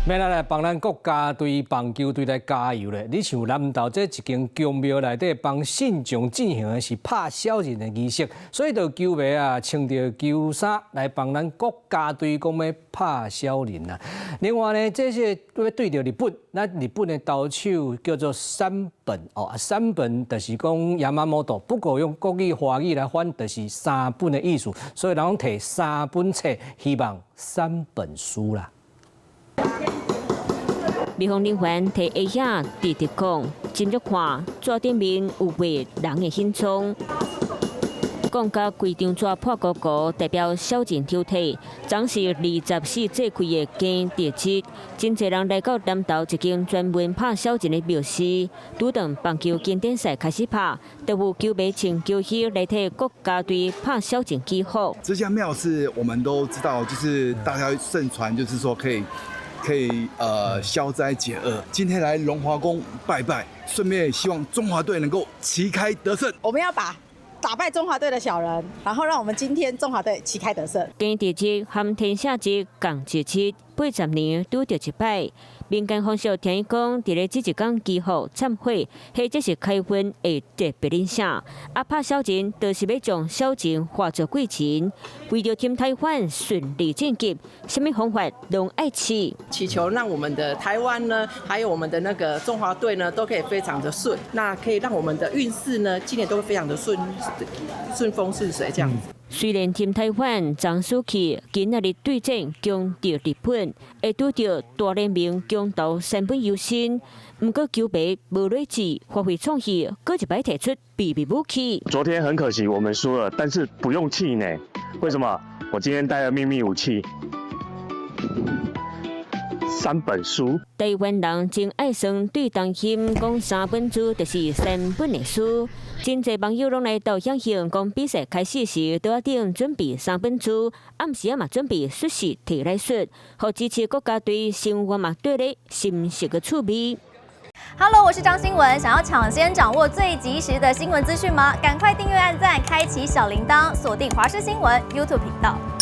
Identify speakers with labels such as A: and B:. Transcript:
A: 欲來幫咱國家隊棒球隊來加油咧！你像南投這一間宮廟內底幫信眾進行的是拍小人的儀式，所以就球迷啊穿著球衫來幫咱國家隊講欲拍小人啊。另外呢，這是欲對著日本，咱日本的投手叫做山本哦，山本就是講山本，不過用國語華語來翻就是三本的意思，所以人攏提三本冊，希望三本書啦。
B: 滅防人員提鞋仔直直講，斟酌看紙頂面有畫人的形狀，講甲規張紙破糊糊，代表小人抽屜。昨是24世紀的驚蟄日，真濟人來到南投一間專門拍小人的廟寺，拄當棒球經典賽開始拍，就有球迷穿球衣來替國家隊拍小人祈福。
C: 這家廟是我們都知道，就是大家盛傳，就是說可以消災解厄。今天來龍華宮拜拜，順便也希望中華隊能夠旗開得勝。
D: 我們要把打敗中華隊的小人，然後讓我們今天中華隊旗開得勝。
B: 驚蟄日和天赦日仝一日，80年拄著一擺。民間風俗聽講，佇咧這一工祈福懺悔，或者是開運會特別靈聖。啊，拍小人就是欲將小人化做鬼神，為著挺台灣順利晉級，啥物方法攏愛試。
E: 祈求讓我們的台灣呢，還有我們的那個中華隊呢，都可以非常的順，那可以讓我們的運勢呢，今年都會非常的順，順風順水這樣子。
B: 雖然挺台灣昨輸去，今仔日對戰強敵日本，會拄著大聯盟強投山本由伸。毋過球迷無理智，發揮創意，閣一擺提出秘密武器。
F: 昨天很可惜我們輸了，但是不用氣餒。為什麼？我今天帶了秘密武器。三本書。
B: 台灣人真愛算對當心講三本書就是三本的書，真濟網友攏來鬥響應，講比賽開始時，桌仔頂準備三本書，暗時仔嘛準備術士提來術，予支持國家隊生活嘛綴咧心實的趣味。
G: Hello，我是張新聞，想要搶先掌握最及時的新聞資訊嗎？趕快訂閱、按讚、開啟小鈴鐺，鎖定華視新聞 YouTube 頻道。